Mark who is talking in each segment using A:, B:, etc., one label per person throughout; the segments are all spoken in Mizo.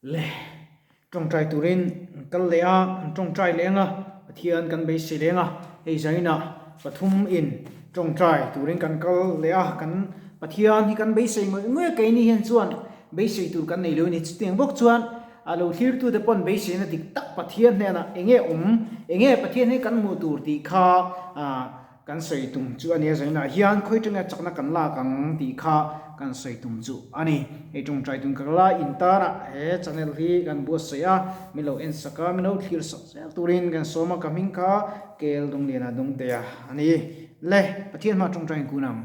A: Le tawngtai turin an kal leh a, an tawngtai leh ang a, Pathian kan beisei leh ang a, hei zainah pathum in tawngtai turin kan kal leh a, kan Pathian hi kan beisei ngawih ngawih a, keini hian chuan beisei tur kan nei lo a ni. Chutiang bawk chuan a lo thlirtute pawn beiseina dik tak Pathian hnenah eng nge awm, eng nge Pathian hi kan hmuh tur tih kha ah Kan sawi tum chu a nia zainah hian khawi tanga chakna kan lak ang tih kha kan sawi tum chu a ni. Hei tawngtai tum ka la in tanah he channel hi kan buatsaih a, min lo en sak a, min lo thlir sak zel turin kan sawm a, ka hming kha Kel Dungliana Dungtea a ni. Le, Pathian hma tawngtai in kun ang.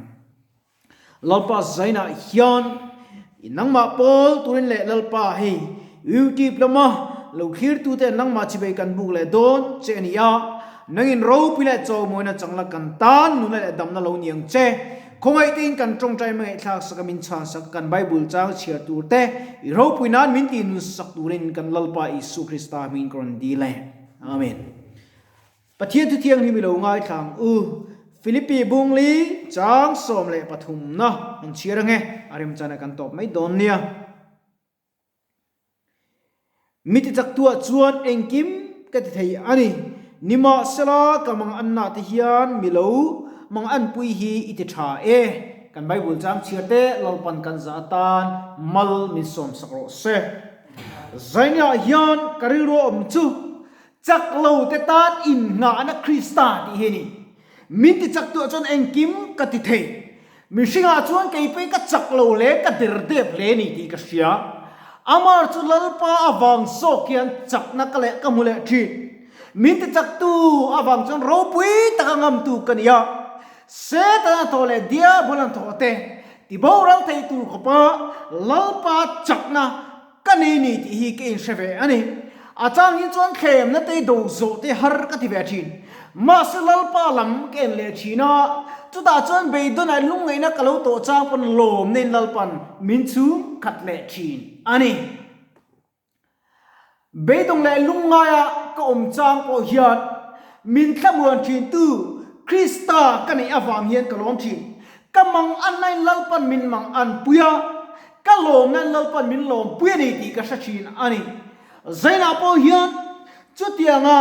A: Lalpa zainah hian i nangmah pawl turin leh Lalpa hei YouTube lama lo thlirtute nangmah chibei kan buk leh dawn che a ni a, nangin ropui leh chawmawina changla kan tan nuna leh damna lo ni ang che. Khawngaih tein kan tawngtai hmangaih thlak sak a min chhan sak kan Bible chang chhiar tur te i ropui nan min tih nun sak turin kan Lalpa Isu Krista hmingin ka rawn dil e. Amen. Pathian thu thianghlim i lo ngaithla ang u. Philippi bungli chang 13 na an chhiar ange, a remchana kan tawp mai dawn nia. Mi tichaktuah chuan engkim ka ti thei a ni. Nimahsela ka mang anna te hian mi lo mang anpui hi i ti tha e. Kan Bible chang chhiar te Lalpan kan za atan mal min sawmsak rawh se. Zainiah hian ka rilru awm chu Chak lo te tan innghahna Krista tih hi a ni. Min ti chak tuah chuan engkim ka ti thei. Mihringah chuan kei pawhin ka chak lo hle, ka der dep hle ni tih ka hria. Amar chu Lalpa avang zawk hian chakna ka leh ka hmu leh thin. Min ti chak tu avang chuan ropui taka ngamtu ka ni a. Setana thawh leh Diabolan thawh te ti boral thei tur khawpa Lalpa chakna Ka nei ni tih hi ka inhre ve a ni. A chang hi chuan thlemna te do zawh te har ka ti ve thin. Mahse Lalpa lam ka en leh thin a, chutah chuan beidawnah lungngaihna ka lo tawh chang pawn lawmna in Lalpan min chhung khat leh thin a ni. Beidawng leh lungngaia ka awm chang pawh hian min thlamuan thin tu Krista ka neih avang hian ka lawm thin. Ka mang anna in Lalpan min mang an pui a, Ka lawm nan Lalpan min lawmpui a ni tih ka hre thin a ni. Zainah pawh hian chutianga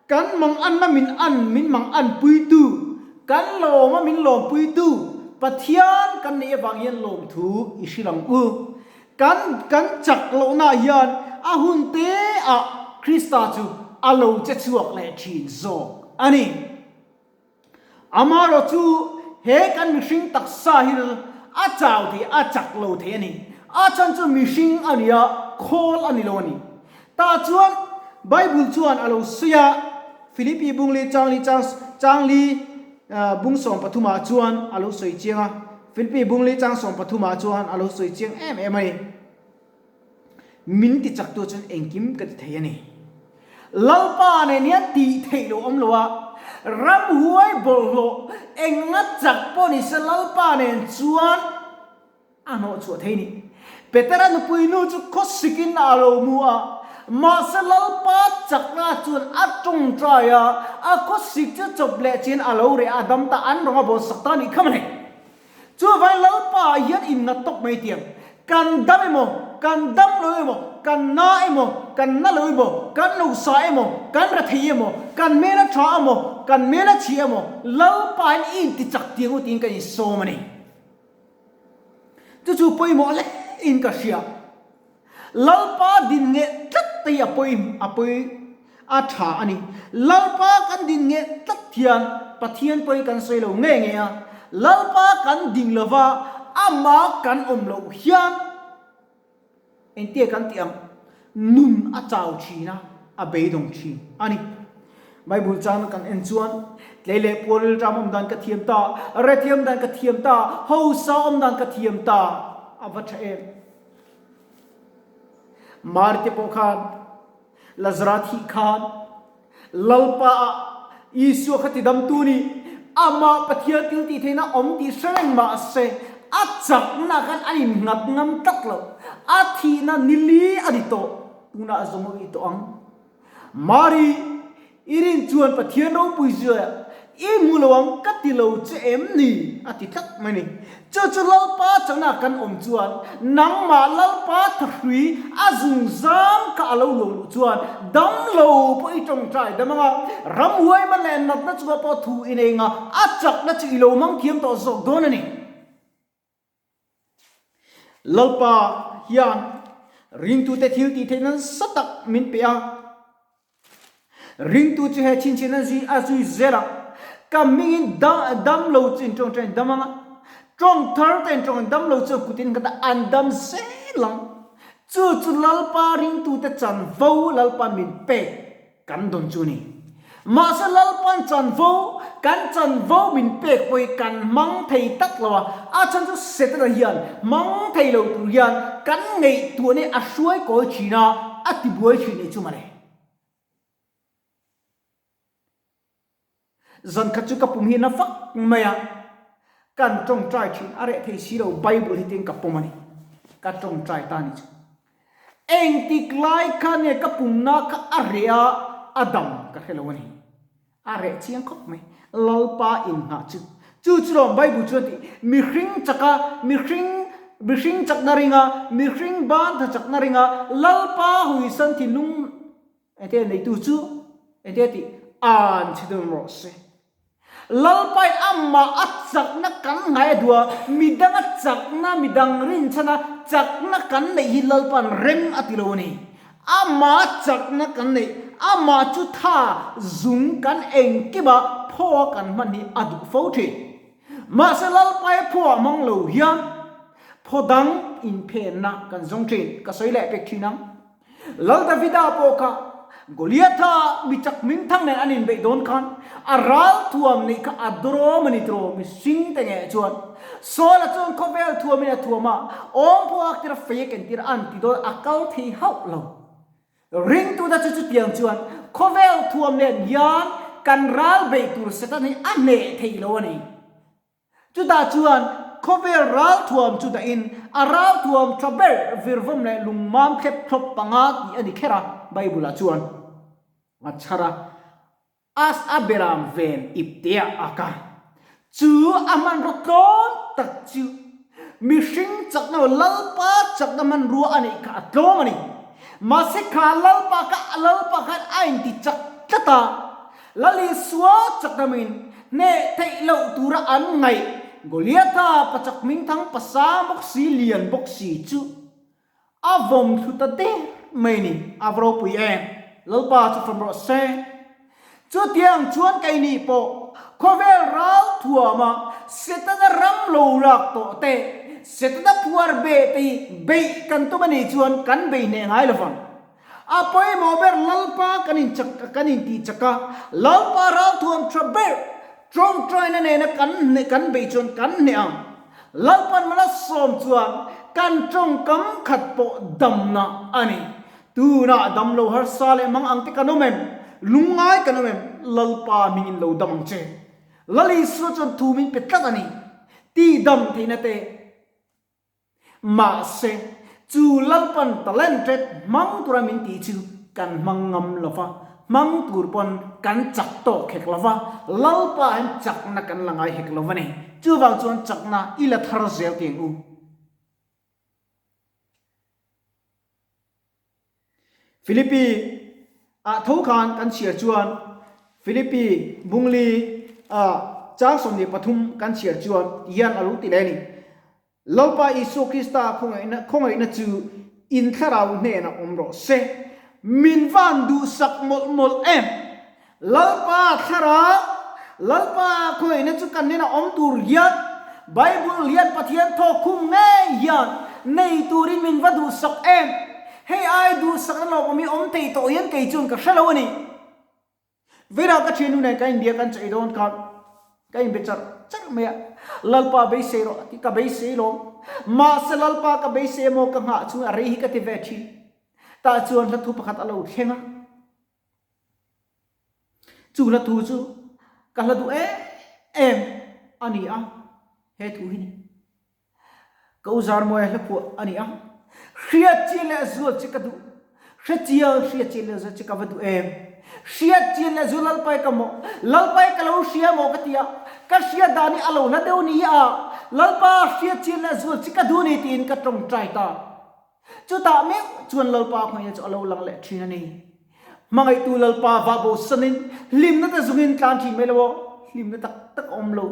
A: kan manganna min an min manganpuitu, kan lawma min lawmpuitu Pathian kan neih avang hian lawmthu i hrilh ang u. Kan kan chak lohnaah hian a hun te ah Krista chu a lo che chhuak leh thin zawk a ni. Amaherawh chu he kan mihring taksa hi a chau thei, a chak lo thei a ni. A chhan chu mihring a ni a, khawl a ni lo a ni. Tah chuan Bible chuan a lo sawi a, Philippi bungli changli chang changli bung 13 ah chuan a lo sawi chiang a, Philippi bungli chang 13 ah chuan a lo sawi chiang em em a ni. Min ti chak tu chuan engkim ka ti thei a ni. Lalpa nen hian tih theih lo awm lo a, ramhuai bawlhhlawh enga chak pawh ni se Lalpa nen chuan a hnawh chhuah thei ni. Petera nupui nu chu khawsikin a lo mu a, mahse Lalpa chakna chuan a tawngtai a, a khawsik chu chawp leh chin a lo reh a, dam ta an rawng a bawn sak ta a nih kha mawle. Chuvai Lalpa hian innat tawk mai tiang, kan dam emaw, kan dam lo emaw, kan na emaw, kan na lo emaw, kan lo sa emaw, kan ra thei emaw, kan hmel a tha emaw, kan hmel a chhia emaw, Lalpa hian i intichak tiang u tiin kan insawm a ni. Chu chu pawimawh hle in ka hria. Lalpa din ngeh tlat te hi a pawi a pawi a tha a ni. Lalpa kan din ngeh tlat hian Pathian pawi kan sawi lo nge nge a, Lalpa kan ding lova amah kan awm loh hian engtia kan tih ang nun a chau thin a, a beidawng thin a ni. Bible changna kan en chuan tlei leh pual rilram awm dan ka thiam ta, rethiam dan ka thiam ta, hausa awm dan ka thiam ta a va tha em. Mari te pawh khan Lazara thih khan Lalpa ah Isua kha tidamtu nih amah Pathian thil tih theihna awm tih hre reng mah se a chakna khan a innghat ngam tlat lo. A thihna nili a ni tawh, tunah zawng a ih tawh ang. Mari, i rin chuan Pathian ropui zia. I hmu lo ang ka ti lo che em ni? a ti tlat mai ni. Chu chu Lalpa chana kan awm chuan nangmah Lalpa thahrui a zung zam kha a lo lo luh chuan dam lo pawh i tawngtai dam anga, ramhuai man leh natna chungah pawh thu i nei anga a chakna chu i lo hmang thiam tawh zawk dawn a ni. Lalpa hian ringtute thil tih theih nasa tak min pe a, ringtu chu he chhinchhiahna zui a zui zel a, ka hmingin dam lo chu in tawngtai dam ang a, tawng thar te in tawng dam lo chuan kutin ka ta an dam zel ang. Chu chu Lalpa ringtute chanvo Lalpa min pek. Kan dawn chu ni. Mahse Lalpan chanvo, kan chanvo min pek pawh hi kan hmang thei tak lo a, a chhan chu Setana hian hmang thei lo tur hian kan ngaihtuahna hi a hruai kawi thin a, a tibuai thin nih chu mawle. Zan khat chu ka pum hi na vak mai a, kan tawngtai thin a reh thei si lo, Bible hi tiin ka pawm a ni, ka tawngtai ta ni chu. Engtik lai kha nge ka pumna kha a reh a, a dam ka hre lo a ni. A reh chiang khawp mai, Lalpa inngah chu. Chu chu lawm Bible chuan tih, mihring chaka, mihring, mihring chakna ringa, mihring ban tha chakna ringa, Lalpa huisan thinlung, Engte neitu chu engte tih an chhe dawn rawh se. Lalpain amah a chakna kan ngai a duh a, midang a chakna, midang rinchhana chakna kan neih hi Lalpa'n rem a ti lo a ni. Amah a chakna kan neih, amah chu tha zung kan engkima phaw kan hman hi a duh fo thin. Mahse Lalpai phaw ah hmang lo hian phaw dang inphenna kan zawng thin, ka sawi leh pek thin ang. Lal Davida pawh kha Goliatha mi chak hmingthang nen an inbeih dawn khan a ral thuam neih kha a dawm a ni tiraw mihring te ngei chuan Saula chuan khawvel thuamin a thuam a, awm pawh a tir a fei a ken tir a an ti dawn a kal thei hauh lo. Ringtute chu chutiang chuan khawvel thuam nen hian kan ral beih tur Satan hi a hneh thei lo a ni. Chutah chuan khawvel ralthuam chu dahin a ralthuam tha ber virvawm leh lungmam thlep thlawp panga tih a ni kher a, Bible-ah chuan a chhar a, As a beram ven ipteah a ka. Chu a hmanraw tlawm tak chu mihring chakna Lalpa chakna hmanrua a neih kha a tlawm a ni. Mahse kha Lalpa kha Lalpa khan a inti chak tlat a, Lal Isua chaknamin hneh theih loh tura an ngaih Goliatha pachak hmingthang pasang bawk si lian bawk si chu a vawm thlu ta der mai ni. A va ropui em! Lalpa chu fam rawh se. Chutiang chuan keini pawh khawvel ral thuama Setana ram lo lak tawh te, Setana phuar beh te hi beih kan tum a nih chuan kan bei hneh ngai lo vang. A pawimawh ber Lalpa kan in chak kan in tih chak a, Lalpa ralthuam tha ber tawngtaina nena kan hneh kan beih chuan kan hneh ang. Lalpan Malasawm chuan kan tawngkam khat pawh damna a ni. Tunah dam lo harsa leh mang ang te kan awm em? Lungngai kan awm em? Lalpa hmingin lo dam ang che. Lal Isua chuan thu min pe tlat a ni. Tihdam theihna te. Mahse, chu Lalpan talented hmang tura min tih chu kan hmang ngam lo va, hmang tur pawn kan chak tawk hek lo va, Lalpa hian chakna kan la ngai hek lo va ni. Chuvang chuan chakna i la thar zel tih ang u. Philippi ah tho khan kan chhiar chuan Philippi bungli ah chang 23 kan chhiar chuan ti hian a lo ti leh a ni. Lalpa Isua Krista khawngaihna khawngaihna chu in thlarau hnenah awm rawh se. Min van duhsak mawlh mawlh em! Lalpa thlarau, Lalpa khawngaihna chu kan hnenah awm tur hian Bible hian Pathian thawk khum ngei hian nei turin min va duhsak em! Hei ai duhsakna lawmawm hi awm thei tawh hian kei chuan ka hre lo a ni. Veirah ka thiannu nen kan inbia kan chaih dawn khan ka inbe char char mai a, Lalpa beisei rawh a ti, ka beisei lawm. Mahse Lalpa ka beisei emaw ka nghah chungin a rei hi ka ti ve thin. Tah chuan hla thu pakhat a lo thleng a. Chu hla thu chu ka hla duh em em a ni a, he thu hi ni. Ka u Zarmawia hla phuah a ni a, hriat chi leh zual chi ka duh. Hrechiang hriatchian leh zual che ka va duh em? Hriatchian leh zual Lalpai ka maw? Lalpai ka lo hria maw ka ti a, ka hriat dan hi a lo hla deuh ni a, Lalpa hriatchian leh zual che ka duh ni tiin ka tawngtai ta. Chutah meuh chuan Lalpa hmeichhia chu a lo lang leh thin a ni. Hmangaihtu Lalpa vah bosanin hlimna te zungin tlan thin mai lo aw, hlimna tak tak a awm lo.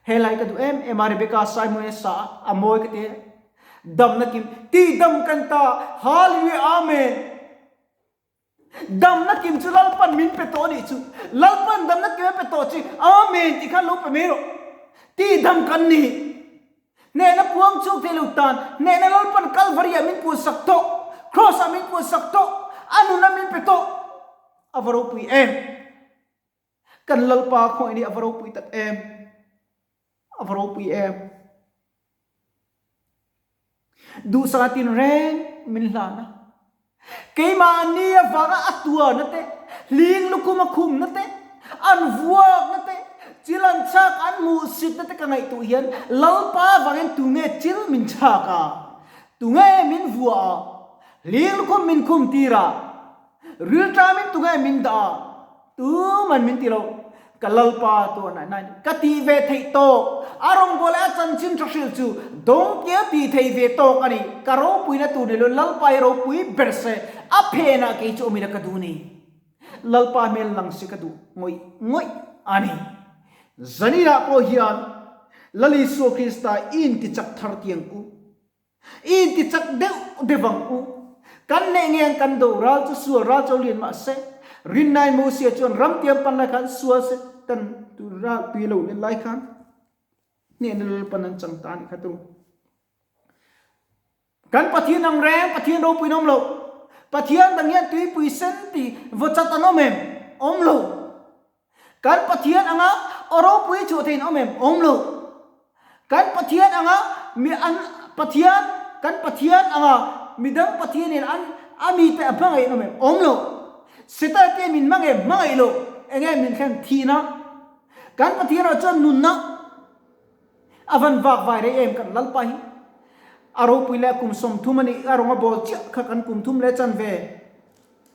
A: He lai ka duh em em a, Rebecca Simon-a sa a mawi ka ti e. Damna kim, tih dam kan ta, Hallelujah Amen. Damna kim chu Lalpan min pe tawh a nih chu. Lalpan damna kim a pe tawh chi, Amen tih khan lo pe mai rawh. Tih dam kan ni. Hnehna puang chhuak thei lo tan, hnehna Lalpan Kalvari ah min puansak tawh, Cross ah min puansak tawh, a nuna min pe tawh. A va ropui em. Kan Lalpa khawngaih nih a va ropui tak em! A va ropui em! Duhsaka tinreng min hlan a. Keimahni avanga a tuarna te, hling lukhum a khumna te, an vuakna te, chil an chhak an hmuhsitna te ka ngaihtuah hian Lalpa avangin tunge chil min chhak a, tunge min vua a, hling lukhum min khum tir a, Rilṭamin tunge min dah a? Tuman min ti lo. Ka Lalpa tuah naih naih ka tih ve theih tawk. A rawngbâwl leh a chanchin ṭha hrilh chu dawngkia tih thei ve tawk a ni. Ka ropuina tur ni lo Lalpa hi ropui ber se, a phenah kei chu awm ila ka duh ni. Lalpa hmel lang se ka duh ngawih ngawih a ni. Zaninah pawh hian Lal Isua Krista i intichak thar tiang u. I inti chak deuh deuh ang u. Kan neih nge ang kan do ral chu sual ral cho lian mah se. Rinnain Mosia chuan ram tiam pan lai khan sual se tan tur ral tui lo len lai khan hnehna Lalpan an chang ta a nih kha tu. Kan Pathian ang reng Pathian ropui an awm lo. Pathian dang hian tuipui sen ti vaw chat an awm em? Awm lo. Kan Pathian anga aw ropui chhuah theiin awm em? Awm lo. Kan Pathian anga mi an Pathian kan Pathian anga midang Pathianin an a mite a hmangaih an awm em? Awm lo. Setana te min hmang em? Hmangaih lo. Enge min thlen? Thihna. Kan Pathian ah chuan nunna a van vak vai rei em kan Lalpa hi. A ropui leh kum 30 a nih a rawnga bawl chiah kha kan kum thum leh chanve.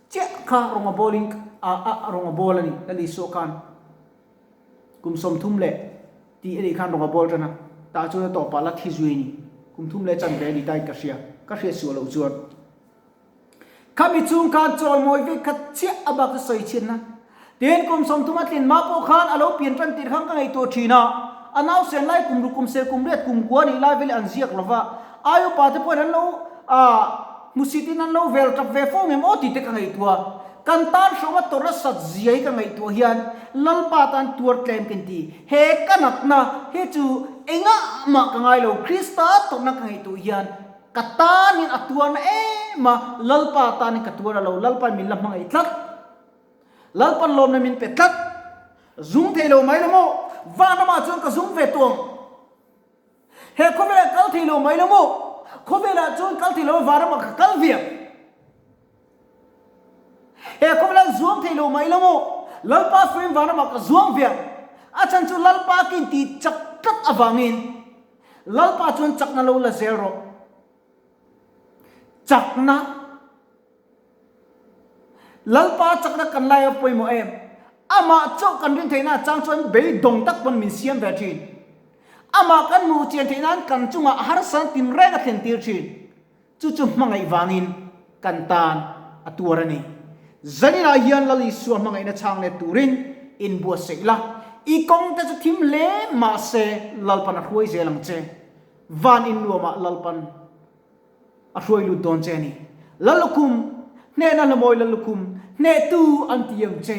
A: Chiah kha rawnga bawlin a a rawnga bawl a ni Lal Isua khan kum 30 leh tih a nih khan rawnga bawl tan a, tah chuan a tawpah la thi zui a ni. Kum thum leh chanve a ni tain ka hria, ka hriat suah loh chuan. Khami chung khan chawimawi vek kha chiah a bak chu sawi chhinna. Tin, kum 30 a tlin mah pawh khan a lo pian tan tirh khan ka ngaihtuah thin a, a nausen lai kum ruk kum sel kum riat kum kua nih lai veleh an ziak lo va, ai upa te pawhin an lo hmusit in an lo vel tap ve fo ngem aw tih te ka ngaihtuah. Kan tan hrawm a tawrh nasat zia hi ka ngaihtuah hian Lalpa tan tuar tlem ka inti. He ka natna hi chu engah mah ka ngai lo, Krista tawrhna ka ngaihtuah hian ka tanin a tuarna em a, Lalpa tanin ka tuar a lo, Lalpain min la hmangaih tlat. Lalpan lawmna min pe tlat. Zung thei lo mai lo maw? Van ramah chuan ka zung ve tawh ang. He khawvelah kal thei lo mai lo maw? Khawvelah chuan kal thei lo van ramah ka kal ve ang. He khawvelah zuang thei lo mai lo maw? Lalpa hruaiin van ramah ka zuang ve ang. A chhan chu Lalpa ka intih chak tlat avangin Lalpa chuan chakna lo la zel rawh. Chakna. Lalpa chakna kan lai a pawimawh em? Amah chauh kan rin theihna chang chuan beidawng tak pawn min siam ve thin. Amah kan hmuh chian theih nan kan chungah harsatna tinreng a thlen tir thin. Chu chu hmangaih vangin kan tan a tuar a ni. Zaninah hian Lal Isua hmangaihna chhang let turin inbuatsaih la, i kawng te chu thim hle mahse Lalpan a hruai zel ang che. Van innuamah Lalpan. A hruai lut dawn che a ni. Lallukhum, hnehna hlamawi Lallukhum, hnehtu an ti ang che.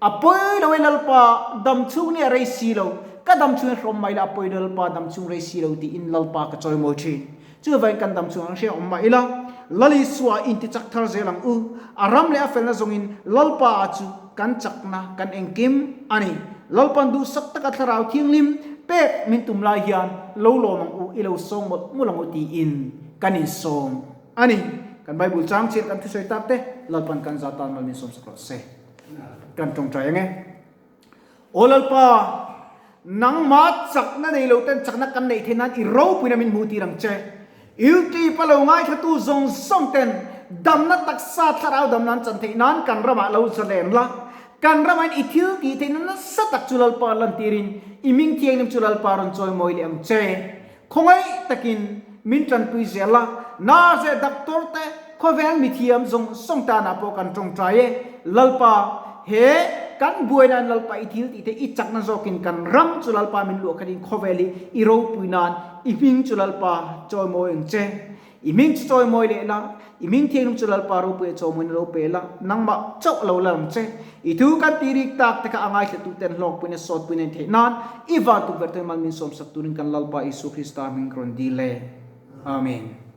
A: A pawi lo e Lalpa, dam chhung nia rei si lo, ka dam chhung hrawm mai la a pawi lo Lalpa, dam chhung rei si lo tiin Lalpa ka chawimawi thin. Chuvangin kan dam chhung ang hria awm mah ila, Lal Isua intichak thar zel ang u. A ram leh a felna zawngin Lalpa ah chu kan chakna kan engkim a ni. Lalpan duhsak taka Thlarau Thianghlim pek min tum lai hian lo lawm ang u, i lo sawng mawlh mawlh ang u tiin kan insawm a ni. Kan Bible chang chian kan thusawi tak te Lalpan kan za tan mal min sawmsak rawh se. Kan tawngtai ang e. Aw Lalpa, nangmah chakna nei lo ten chakna kan neih theih nan i ropuina min hmuh tir ang che. Youtube a lo ngaithlatu zawng zawng ten. Damna taksa thlarau damna an chan theih nan kan ramah lo zalen la. Kan ramah hian i thil tih theihna nasa tak chu Lalpa lantirin i hming thianghlim chu Lalpa rawn chawimawi leh ang che. Khawngaih takin min tanpui zel a, nurse doctor te khawvel mithiam zawng zawng tanah pawh kan tawngtai e. Lalpa, he kan buainain Lalpa i thil tih te i chakna zawkin kan ram chu Lalpa min luah khatin khawvel hi i ropui nan i hming chu Lalpa chawimawi ang che. I hming chu chawimawi leh la, i hming thianghlim chu Lalpa ropuia chawmawina lo pe la, nangmah chauh lo la ang che. I thu kan tih rik tak te kha a ngaithlatuten hlawkpuina sawtpuina in theih nan i van tukverh te mal min sawmsak turin kan Lalpa Isua Krista hming rawn dil e. Amen.